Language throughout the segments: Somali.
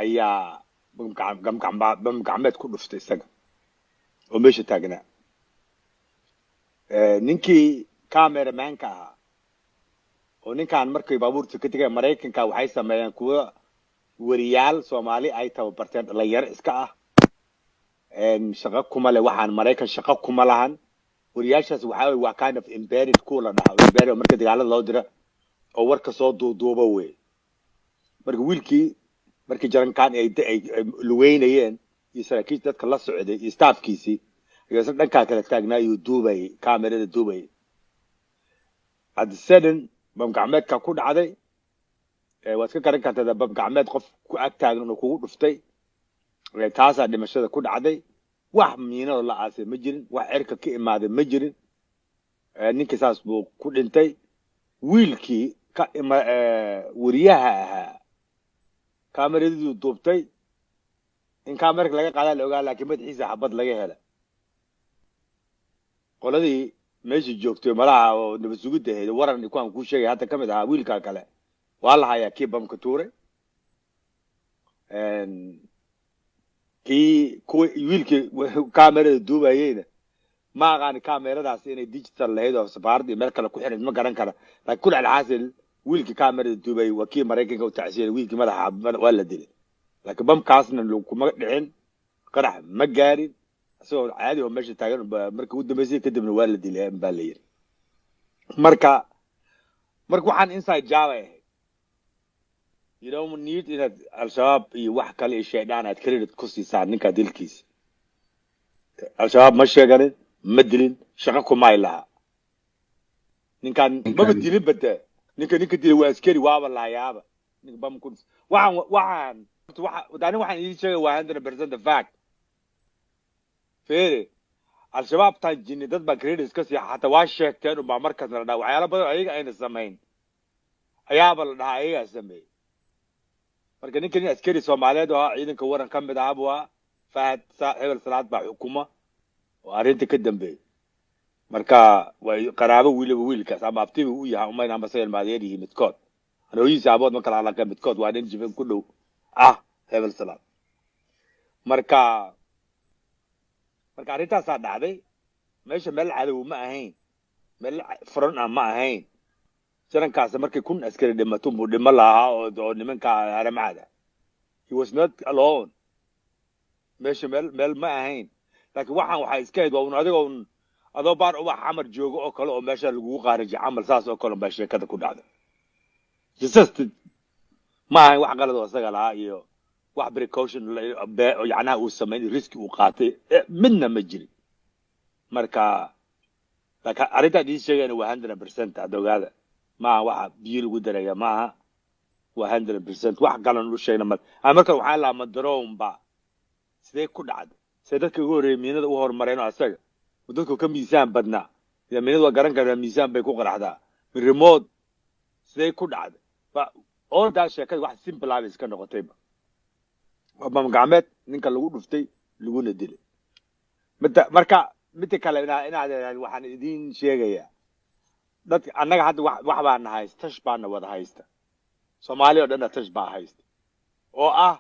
Ayaa bam gacmeed ku dhuftay isaga oo meesha taagnaa. Ninkii cameramanka ahaa oo ninkan markay baabuurta ka tegeen Maraykanka, waxay sameeyeen kuwa weriyaal Soomaali ay tababarteen, dhalinyaro iska ah, shaqo kuma le waxaan Maraykan, shaqo kuma lahan. Weriyaashaas waxaa weye waa kind of embedded kuwa la dhaho, embedded marka dagaalada loo dira oo warka soo duuduuba wey. Marka wiilkii markii jarankan ay lugeynayeen iyo saraakiisha dadka la socday iyo staffkiisii ayuu isna dhankaa kala taagnaa, ayuu duubayay, kamerada duubayay. At the sudden bam gacmeedka ku dhacday. Waad ka garan kartaa bam gacmeed qof ku ag taagan oo kugu dhuftay. Taasaa dhimashada ku dhacday. Wax miinado la aasay ma jirin, wax cirka ka imaaday ma jirin. Ninkii saas buu ku dhintay. Wiilkii ka ima weriyaha ahaa kaameradii duubtay, in kaamerka laga qaadaa la ogaa, laakiin madaxiisa xabad laga hela. Qoladii meesha joogtay malaha oo nabad sugidda ahayd, waran kuwaan kuu sheegay hadda ka mid ahaa, wiilkaa kale waa la hayaa, kii bamka tuuray. Kii kuwa wiilkii kaamerada duubayeyna, ma aqaani kaameradaas inay digital lahayd oo safaaradda iyo meel kale ku xirayd, ma garan kara, laakiin kul alxaasil wiilkii kaamerada duubayay waa kii Maraykanka u tacsiyay. Wiilkii madaxa waa la dilay, laakiin bamkaasna kuma dhicin, qarax ma gaarin. Isagoo caadi oo meesha taagan markii ugu dambeysay kadibna waa la dilay baa la yiri. Marka waxaan inside job ay ahayd. You don't need inaad Al-Shabaab iyo wax kale iyo shaydaan aad credit ku siisaan ninka dilkiisa. Al-Shabaab ma sheeganin, ma dilin, shaqo kumay laha. Ninkan maba dilin bade. Ninka dilay waa askari, waaba laayaaba ninka bam ku waxaan waxa ani waxaan idiin sheegay waa 100% the fact. Feere, Al-Shabaab taan jinni dad baa credit ka siiya, xataa waa sheegteen unbaa markaasna la dhaha. Waxyaalo badan ayaga ayna samayn ayaaba la dhahaa ayagaa sameeyey. Marka ninka nin askari Soomaaliyeed oo ahaa, ciidanka waran ka mid ahaa buu ahaa. Fahad Hebel Salaad baa xukuma oo arrinta ka dambeeyey. Marka way qaraabo wiliba, wiilkaas ama abtiba u yahay umayn ama saga ilmaadeer yihiin midkood, hooyihiisa abood ma kala alaka, midkood waa nin jifan ku dhow ah Hebel Salaad. Marka arrintaasaa dhacday. Meesha meel cadow ma ahayn, meel furan ah ma ahayn. Jarankaas markay 1000 askari dhimato buu dhimo lahaa oo nimanka haramcada. He was not alone. Meesha meel ma ahayn, laakiin waxaan waxaa iska hayd waa un adigoo un adoo baar ubax xamar joogo oo kale oo meesha lagugu qaarajay camal, saas oo kale baa sheekada ku dhacday. Just ma ahayn wax qalad oo isaga lahaa iyo wax precaution yacnaha uu samayn, riski uu qaatay, midna ma jirin. Marka laakiin arrintaan idiin sheegayna waa 100%. Hadda ogaada, maaha waxa biyo lagu daraya, maaha, waa 100%. Wax kalan u sheegna mal. Marka waxaa lahaa ma ba sidee ku dhacday, sidee dadka ugu horreeyay miinada u horumareen oo asaga oo dadku ka miisaan badnaa? Ila miinada waa garan kartaa, miisaan bay ku qaraxdaa remote. Sidee ku dhacday ba all that? Sheekada wax simple ah bay iska noqotayba. Waa bam gacmeed ninka lagu dhuftay laguna dilay. Midda marka midda kale inaad waxaan idiin sheegayaa, dadka annaga hadda wax baana haysta, tash baana wada haysta. Soomaali oo dhanna tash baa haysta oo ah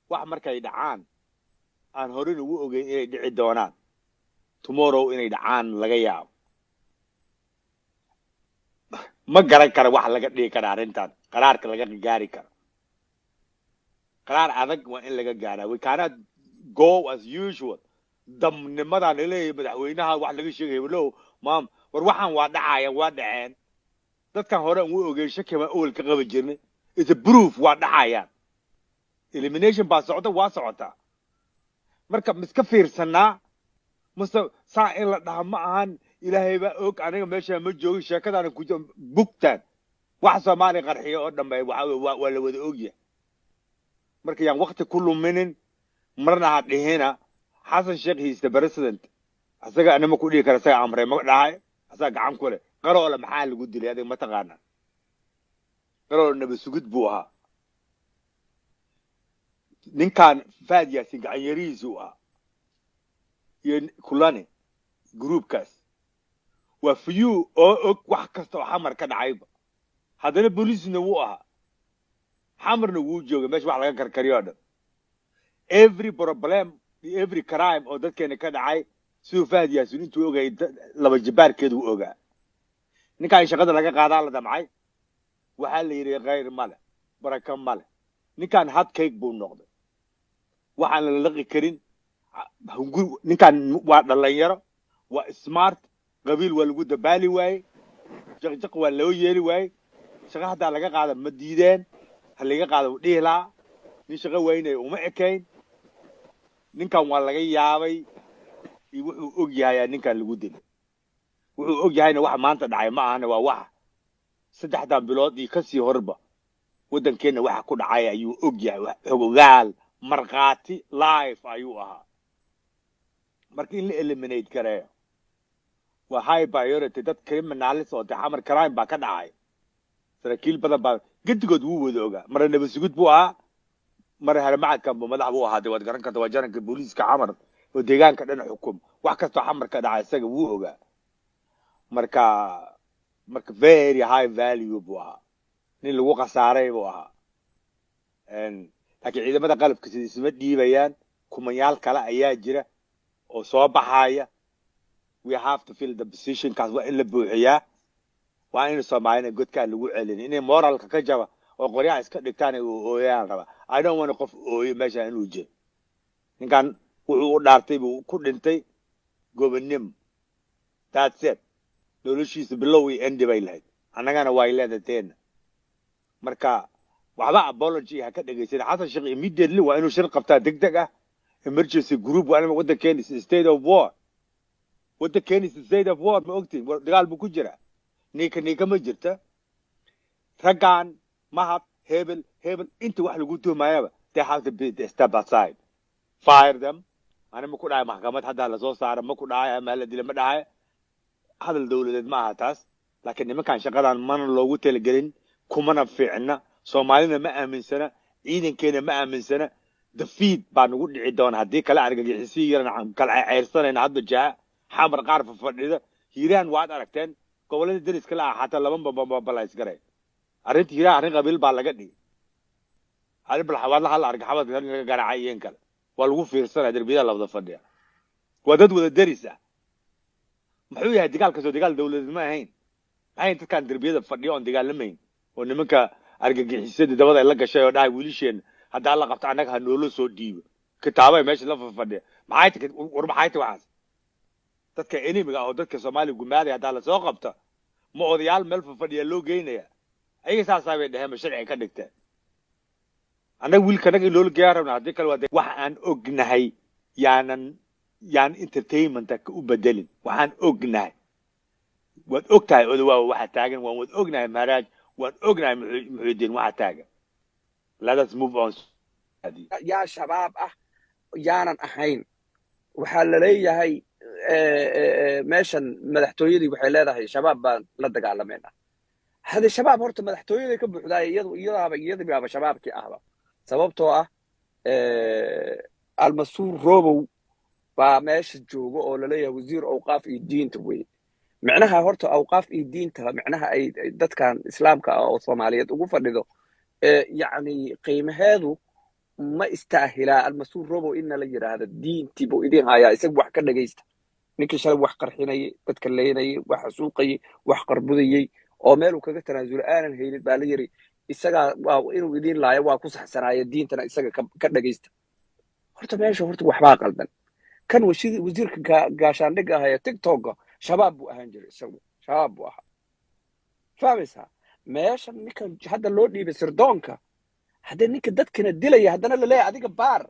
wax markay dhacaan aan horena ugu ogeyn inay dhici doonaan, tomorrow inay dhacaan laga yaabo. Ma garan kara wax laga dhigi kara arrintan, qaraarka laga gaari karo. Qaraar adag waa in laga gaaraa. We cannot go as usual. Damnimadaan laleeyahay madaxweynaha wax laga sheegaya lo maam. War waxaan waa dhacayaan, waa dhaceen. Dadkan hore aan u ogeyn, shaki baan awel ka qaban jirnay. It's a proof, waa dhacayaan. Elimination baa socda, waa socotaa. Marka miska fiirsanaa mase saa in la dhaha ma ahan. Ilaahay baa og, aniga meesha ma joogin, sheekadaana ku bugtaan. Wax Soomaaliya qarxiyo oo dhanba waxa weye waa la wada ogyahay. Marka yaan wakti ku luminin, marna ha dhihina Xasan Sheekh, he is the president. Asaga anima ku dhihi kara asaga amray, ma dhahay asaga gacan ku leh. Qaroole maxaa lagu dilay adiga ma taqaanaa? Qaroole nabad sugid buu ahaa. Ninkan Faad Yaasin gacan yarihiisu ahaa iyo Kulane groupkaas waa few oo og wax kasta oo Xamar ka dhacayba. Haddana booliisna wuu ahaa. Xamarna wuu joogay, meesha wax laga karkariyo o dhan. Every problem, every crime oo dadkeena ka dhacay, siduu Fahad Yaasin intuu ogayay laba jibaarkeedu u ogaa. Ninkaan shaqada laga qaadaa la damcay. Waxaa la yidhi khayr male, barako male. Ninkaan hotcake buu noqday, waxaan la laqi karin. Ninkaan waa dhalinyaro, waa smart. Qabiil waa lagu dabaali waayey, jaqjaq waa loo yeeli waayey. Shaqa haddaa laga qaada ma diideen, ha laga qaada u dhihi lahaa. Nin shaqo waynaya uma ekayn. Ninkan waa laga yaabay iyo wuxuu og yahay ninkan lagu dilay. Wuxuu og yahayna waxa maanta dhacay ma ahana, waa waxa 3dan bilood iyo kasii horba waddankeenna waxa ku dhacay ayuu og yahay. Xogogaal, markhaati life ayuu ahaa. Marka in la eliminate gareeyo waa high priority. Dad criminalis oo de Xamar crime baa ka dhacay, saraakiil badan baa gedigood wuu wada ogaa. Mara nabad sugid buu ahaa, mara haramacadkan buu madax buu ahaa. De waad garan karta, waa jaranka booliiska Xamar oo deegaanka dhan xukum. Wax kastoo Xamar ka dhaca isaga wuu ogaa. Marka very high value buu ahaa, nin lagu khasaaray buu ahaa. Laakiin ciidamada qalabka sida isma dhiibayaan. Kumanyaal kale ayaa jira oo soo baxaya. We have to fill the position. Kaas waa in la buuxiyaa. Waa in Soomaalina godkaa lagu celin, inay moralka ka jaba oo qoryaha iska dhigtaan oo ooyaan rabaa. I don't want qof ooyo meesha inuu jiro. Ninkan wuxuu u dhaartay buu ku dhintay, gobonimo. That's it. Noloshiisa bilow iyo endi bay lahayd, annagana way leedahay teena. Marka waxba apology ha ka dhegaysan Xasan Sheekh. Immediately waa inuu shir qabtaa deg deg ah, emergency group. Waa in waddankeena is state of war. Waddankeena is state of war, ma ogtiin? Dagaal buu ku jiraa. Niika niika ma jirta. Raggan Mahad, hebel hebel, inta wax lagu tuhmayaba, they have to be step aside, fire them. Ani ma ku dhahay maxkamad hadda lasoo saara, ma ku dhahay ama hala dila, ma dhahay. Hadal dowladeed ma aha taas. Laakiin nimankan shaqadan mana loogu talagelin, kumana fiicna. Soomaalina ma aaminsana, ciidankeena ma aaminsana. Defeat baa nagu dhici doona haddii kale. Argagixisii yarana kala ceyrsanayna hadba jaha. Xamar qaar fafadhida, Hiiraan waad aragteen, gobollada deriska la ah xataa laba babalays garay. Arrinta Hiiraan arrin qabiil baa laga dhigay. Arrin bal xawaadla hala arka, xabadka laga garaacay iyo in kale waa lagu fiirsanaya. Derbiyada la wada fadhiya waa dad wada deris ah. Muxuu yahay dagaalkaasoo? Dagaal dowladeed ma ahayn. Maxay dadkaan derbiyada fadhiya oon dagaalamayn oo nimanka argagixisadii dabada ay la gashay oo dhahay wiilasheena haddaa la qabto annaga ha noola soo dhiibo, kitaabay meesha la fadhiya? Maxay ta war? Maxay ta waxaas? Dadka enemiga oo dadka Soomaaliya gumaaday haddaa lasoo qabto, ma odayaal meel fadhiya loo geynaya? Ayaga saasaa bay dheheen, ma sharciga ka dhigteen? Annaga wiilka annaga in loola geeyaa rabna. Haddii kale waa wax aan ognahay. Yaanan yaan entertainmenta u bedelin. Waxaan ognahay waad og tahay. Odawaa waxa taagan waan wad ognahay. Maharaaj waan ognahay. Muxuudiin waxa taagan. Let us move on. Yaa Shabaab ah yaanan ahayn? Waxaa la leeyahay meeshan madaxtooyadii waxay leedahay Shabaab baan la dagaalamayna. Hade Shabaab horta madaxtooyaday ka buuxdaay, iyadu iyadaaba iyadabaaba Shabaabkii ahba, sababtoo ah Almasuur Robow baa meesha jooga oo laleeyahay wasiir awqaaf iyo diinta weye. Micnaha horta awqaaf iyo diinta, micnaha ay dadkan Islaamka ah oo Soomaaliyeed ugu fadhido, yacni qiimaheedu ma istaahilaa Almasuur Robow inna la yidhaahdo diintii buu idin hayaa, isaga wax ka dhegaysta? Ninkii shalay wax qarxinayay, dadka leynayay, wax xasuuqayay, wax qarbudayey oo meeluu kaga tanaasulo aanan haynin baa la yiri isagaa waa inuu idin laayo, waa ku saxsanaayo, diintana isaga ka dhegaysta. Horta meesha horta waxbaa qaldan. Kan wasiirka gaashaandhigga ah ee TikToka Shabaab buu ahaan jiray, isagu Shabaab buu ahaa, fahmaysaa? Meesha ninkan hadda loo dhiibay sirdoonka, haddee ninka dadkana dilaya haddana laleeyahay adiga baar.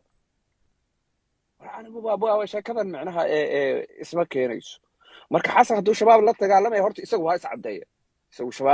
War anigu waa sheekadan micnaha ee isma keenayso. Marka Xasan hadduu Shabaab la dagaalamaya, horta isagu ha is caddeeya, isagu Shabaab.